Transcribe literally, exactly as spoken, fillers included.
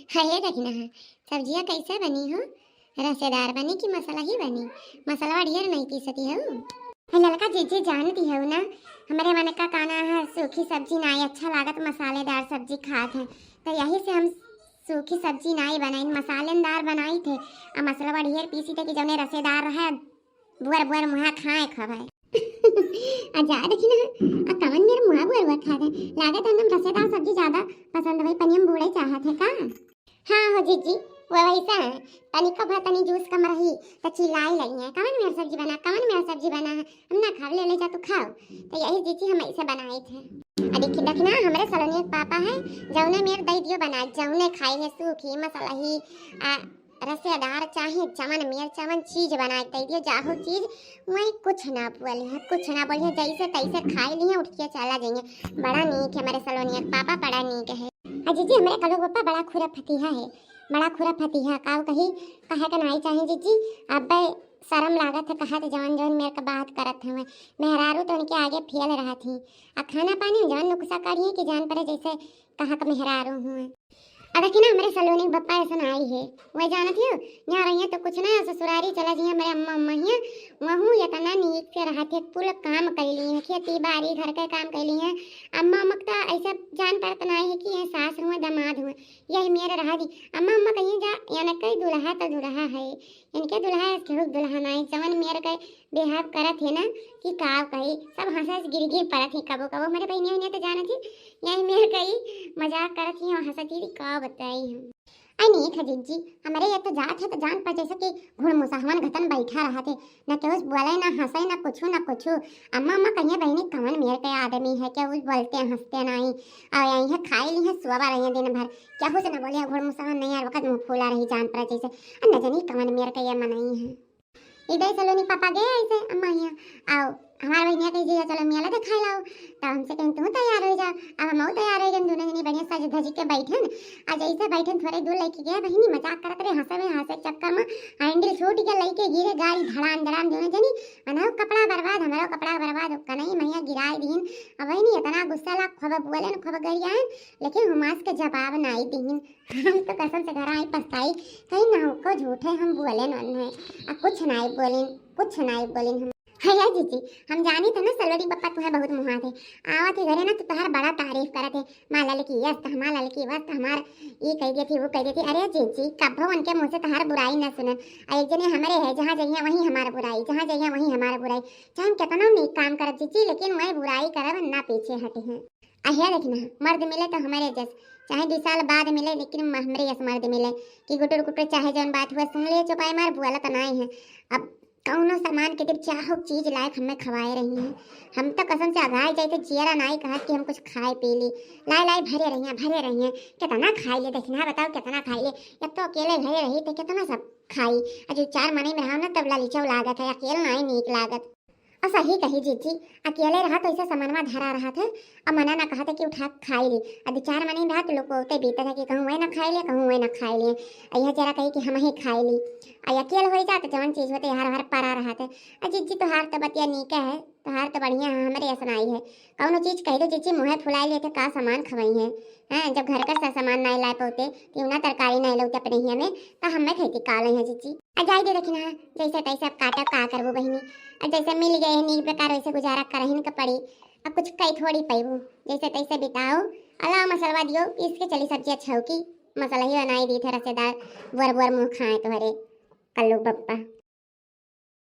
हाँ, ये देखी ना, सब्जिया कैसे बनी हो? रसेदार बनी कि मसाला ही बनी? मसाला ढेर नहीं पीसती हो? है ललका जीजी, जानती हो ना, हमरे मन का कहना है, सूखी सब्जी नाई अच्छा लागत, मसालेदार सब्जी खात है, तो यही से हम सूखी सब्जी नाई बनाई, मसालेदार बनाई थे। आ मसाला ढेर पीसी थे कि जौने रसेदार रहे, बुअर बुअर मुहा खाए खबे। आ जा देखी ना, आ कवन मेरे मुहा बुअर बुअर खा दे। लागत है हम रसेदार सब्जी ज्यादा पसंद भाई, पनियम बूढ़े चाहत है का? हाँ हो जीजी, वो वैसा है, तनी कब है, तनी जूस कम रही, तो चिल्लाई लगी है, "कवन मेरा सब्जी बना, कवन मेरा सब्जी बना है, हम ना खाव, ले ले जा तू खाओ।" तो यही जीजी हम ऐसे बनाए थे। आ देखी, देखना, हमरे सलोनी के पापा है, जौने मेर दई दियो बना, जौने खाई है, सूखी, मसलही, आ, रसेदार, चाहे जवन मेर, जवन चीज बना के दई दियो, जाहो चीज, वही कुछ ना बोली है, कुछ ना बोली है, जैसे तैसे खाई ली है, उठ के चला जाइए। बड़ा नीक है हमरे सलोनी के पापा, बड़ा नीक है। आ जीजी, हमरे कलू पापा बड़ा खुरा फतिहा है, बड़ा खुरा फतिहा, काऊ कही, कहे के नाई चाहे जीजी। अबे शर्म लागत है, कहत जवन जवन मेर के बात करत हवे। मेहरारू तो उनके आगे फेल रहत ही। आ खाना पानी में जवन नुक्सा करिए कि जान पड़े जैसे कहाँ के मेहरारू हुए। आ देखी ना, हमरे सलोनी के बप्पा ऐसन आई है, वह जानत हो, यहाँ रहिए तो कुछ ना, ससुरारी चला जाइए, हमरे अम्मा, अम्मा हियाँ, वहू इतना नीक से रहत है, कुल काम कैली है, खेती बाड़ी घर के काम कैली है। अम्मा, अम्मा के तो ऐसा जान पड़त ना है कि ये सास हुए, दामाद हुए, यही मेर रहा दी। अम्मा, अम्मा कहिए जा, यानी कई दुल्हा तो दुल्हा है, इनके दुल्हा है, केहू दुल्हा नहीं, जवन मेर के behave करत है ना कि का कही, सब हंसे से गिर गिर पड़त है। कबो कबो हमरे बहिनिया उनिया तो जानत ही, यही मेर कई मजाक करत ही और हंसत ही, का बताई हम। आई नहीं खजीजी, हमरे ये तो जात है तो जान पर जैसे कि घुड़मुसहवन घतन बैठा रहत है, न केहू से बोले, न हंसे, न कुछ, न कुछ। अम्मा, अम्मा कहिए बहिनी, कवन मेर के आदमी है, केहू से बोलते हंसते नहीं, और यही है खाई ली है, सोवा रही है दिन भर, केहू से न बोले, घुड़मुसहवन नहीं यार, वक्त मुँह फूला रही जान पर जैसे, और न जानी कवन मेर के ये मनई है। इधर सलोनी पापा गए ऐसे अम्मा हियाँ, आओ हमार बहिनिया कही जइया चलो मेला देखाए लाओ, तब हमसे कहीं तू तैयार हो जाओ। अब हम तैयार हो गए, दोनों जनी बढ़िया सज धज के बैठन। आ जैसे बैठन थोड़े दूर लेके गया बहिनी, मजाक करत रहे, हंसे में हंसे के चक्कर में हैंडल छूट गया, लेके गिरे गाड़ी धड़ाम धड़ाम दोनों जनी, अनहु कपड़ा बर्बाद, हमारो कपड़ा बर्बाद, कनई मैया गिराए दीन। अब बहिनी इतना गुस्सा ला, खूब बोले न खूब गरियान, लेकिन हुमास के जवाब नाई दीन। हम तो कसम से घर आई पछताई, कहीं ना हो को झूठे हम बोले नन है, आ कुछ नाई बोलिन, कुछ नाई बोलिन हम। है जीजी, हम जानी थे ना सलोनी बप्पा तुम्हें बहुत मुहात है, आवत है घरे ना तो तोहार बड़ा तारीफ करत है, माँ ललकी यस्त, माँ ललकी वस्त, हमार ये कह देती, वो कह देती। अरे जीजी, कभो उनके मुँह से तोहार बुराई न सुनन। आ एक जने हमरे है, जहाँ जइया वहीं हमार बुराई, जहाँ जइया वहीं हमार बुराई। चाहे हम कितना नीक काम करब जीजी, लेकिन वही बुराई करब, ना पीछे हटे हैं। आ हे देखना, मर्द मिले तो हमरे जस, चाहे दू साल बाद मिले, लेकिन म-, हमरे जस मर्द मिले कि गुटुर गुटुर चाहे जौन बात हुआ सुन ले, चुपाई मार, बोलत नाई है। अब कौनो सामान के जब चाहो चीज लायक हमें खवाए रही हैं, हम तो कसम से अघाई जाए थे, जियरा नाई कहत कि हम कुछ खाए पी ली। लाई लाई भरे रही हैं, भरे रही हैं, कितना खाई ले, देखना बताओ कितना खाई ले। अब तो अकेले घरे रही थे, कितना सब खाई। आ जो चार मनई में रहो ना, तब लालिचौ लागत है, अकेल नाई नीक लागत। और सही कही जीजी, अकेले रहा तो ऐसे सामानवा धरा रहा था, अब मना ना कहा था कि उठा के खाई ली। अब चार मनई रहा तो लोग को होते बीते था कि कहूँ वह ना खाई ले, कहूँ वह ना खाई ले। और यह जरा कही कि हम ही खाई ली। और अकेल हो जात जवन चीज होते हर हर परा रहा था। और जीजी तोहार तो बतिया नीके है, तोहार तो बढ़िया है, हमरे ऐसा नाई है। कौनो चीज कह दो जीजी, मुँहे फुलाई लेते का सामान खवाई है। हैं, जब घर का सा-, सामान नाई लाए पौते, तिवना तरकारी नाई लौते अपने हिया में, तो हमें खेती काले हैं जीजी। आ जाए दे देखी ना, जैसे तैसे अब काटा का करबो बहिनी। अब जैसे मिल गए हैं नीक बेकार, वैसे गुजारा करहिन के पड़ी। अब कुछ कई थोड़ी पैबू, जैसे तैसे बिताओ। अला मसलवा दियो, पीस के चली सब्जी अच्छा हो की, मसला ही बनाई दी थे रसेदार, बुअर बुअर मुँह खाए तोहरे कल्लू बप्पा।